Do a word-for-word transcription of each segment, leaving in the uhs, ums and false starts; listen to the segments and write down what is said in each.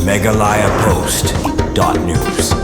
Meghalaya Post dot news.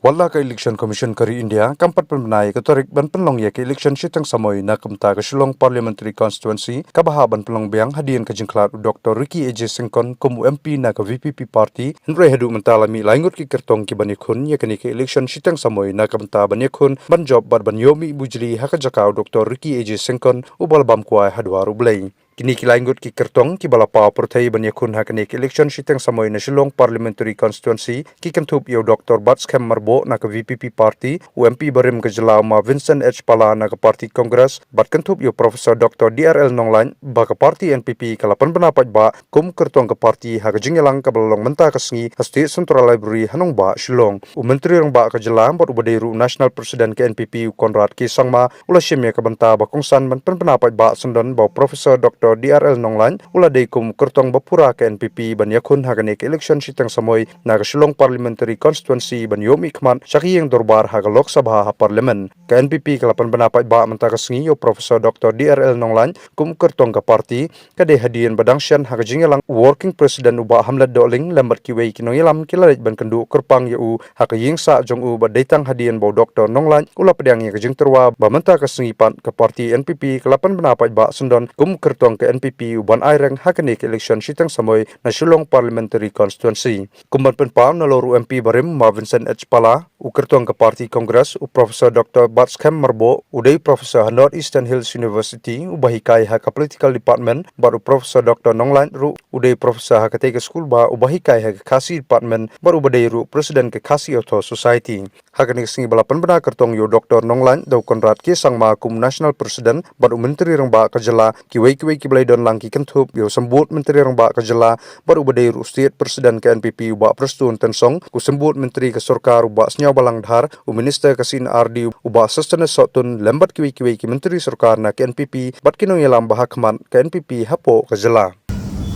Wat la ka Election Commission ka ri India kam pat pynbna ïa ka tarik ban pynlong ïa ka election shiteng samoi na ka bynta ka Shillong Parliamentary Constituency, kaba hap ban pynlong biang hadien ka jingkhlad u Doctor Ricky A J Syngkon kum u M P na ka V P P party. Hynrei haduh mynta la mih lai ngut ki kyrtong ki ban ïakhun ïa kane ka election shiteng samoi na ka bynta ban ïakhun, ban jop bad ban ïoh mih bujli ha ka jaka u Doctor Ricky A J Syngkon, uba la bam kwai ha dwar U Blei. Kine ki lai ngut ki kyrtong kiba la paw pyrthei ban ïakhun ha kane ka election shiteng samoi na Shillong Parliamentary Constituency ki kynthup ïa u Doctor Batskhem Myrboh na ka V P P party, u M P barim ka jylla u Ma Vincent H Pala na ka party Congress, bad kynthup ïa u Professor Doctor D R L Nonglait ba ka party N P P ka la pynbna paidbah kum kyrtong ka party ha ka jingïalang kaba la long mynta ka sngi ha State Central Library ha nongbah Shillong. U Myntri Rangbah ka jylla bad uba dei ruh u National President ka N P P u Conrad K Sangma u la shim ïa ka bynta ba kongsan ban pynbna paidbah syndon ba u Professor Doctor D R L Nonglait u la dei kum u kyrtong ba pura ka N P P ban ïakhun ha kane ka election shiteng samoi na ka Shillong Parliamentary Constituency ban ïoh mihkhmat sha ka ïing dorbar ha ka Lok Sabha ha Parliament. Ka N P P ka la pynbna paidbah mynta ka sngi ïa u Professor Doctor D R L Nonglait kum u kyrtong ka party, ka dei hadien ba dang shen ha ka jingïalang u Working President u Bah Hamlet Dohling lem bad kiwei ki nongïalam ki la leit ban kynduh kyrpang ïa u ha ka ïing sah jong u, bad dei tang hadien ba u Doctor Nonglait u la pdiang ïa ka jingtyrwa ba mynta ka sngi pat ka party N P P ka la pynbna paidbah syndon kum u kyrtong ka N P P u ban aireng ha kane ka election shiteng samoi na Shillong Parliamentary Constituency. Kum ban pynpaw, nalor u M P barim Ma Vincent H Pala, u kyrtong ka party Congress, u Professor Doctor Batskhem Myrboh u dei u professor ha North Eastern Hills University uba hikai ha ka Political Department, bad u Professor Doctor Nonglait ruh u dei u professor ha katei ka skul bah uba hikai ha ka Khasi Department, bad uba dei ruh President ka Khasi Author Society. Ha kane ka sngi ba la pynbna kyrtong ïa u Doctor Nonglait da u Conrad K Sangma kum u National President bad u Myntri Rangbah ka jylla, kiwei kiwei kiba la ïadon lang ki kynthup ïa u Symbud Myntri Rangbah ka jylla bad uba dei ruh u State President ka N P P u Bah Prestone Tynsong, u Symbud Myntri ka sorkar u Bah Sniawbhalang Dhar, u Minister ka C and R D u Bah Sosthenes Sohtun lem bad kiwei kiwei ki myntri sorkar na ka N P P bad ki nongïalam ba ha khmat ka N P P hapoh ka jylla.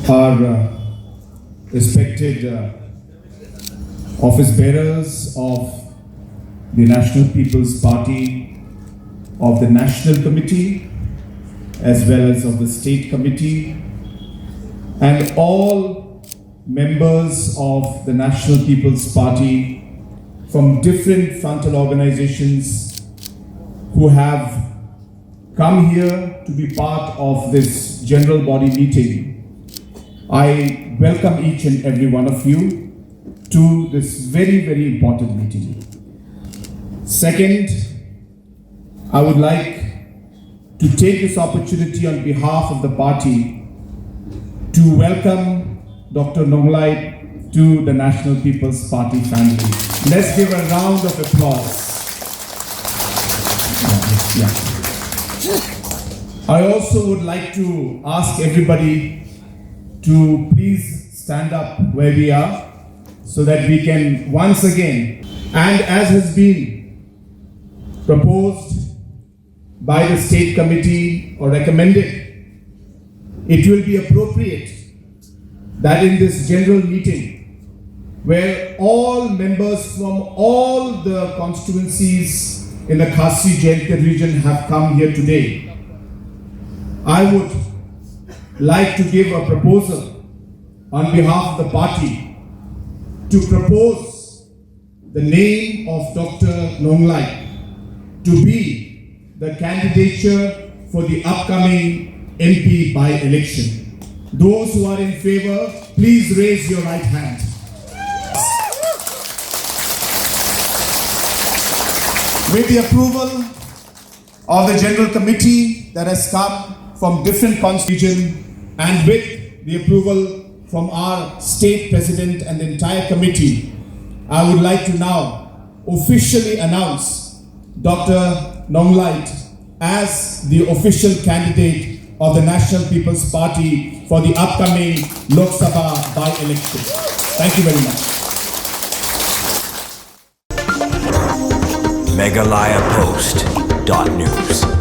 Our uh, respected uh, office bearers of the National People's Party, of the National Committee, as well as of the State Committee, and all members of the National People's Party from different frontal organizations who have come here to be part of this general body meeting. I welcome each and every one of you to this very, very important meeting. Second, I would like to take this opportunity on behalf of the party to welcome Doctor Nonglait to the National People's Party family. Let's give a round of applause. Yeah, yeah. I also would like to ask everybody to please stand up where we are so that we can once again, and as has been proposed by the state committee or recommended, it will be appropriate that in this general meeting, where all members from all the constituencies in the Khasi Jaintia region have come here today, I would like to give a proposal on behalf of the party to propose the name of Doctor Nonglait to be the candidature for the upcoming M P by-election. Those who are in favor, please raise your right hand. With the approval of the General Committee that has come from different constitution and with the approval from our state president and the entire committee, I would like to now officially announce Doctor Nonglait as the official candidate of the National People's Party for the upcoming Lok Sabha by-election. Thank you very much. Meghalaya Post dot news.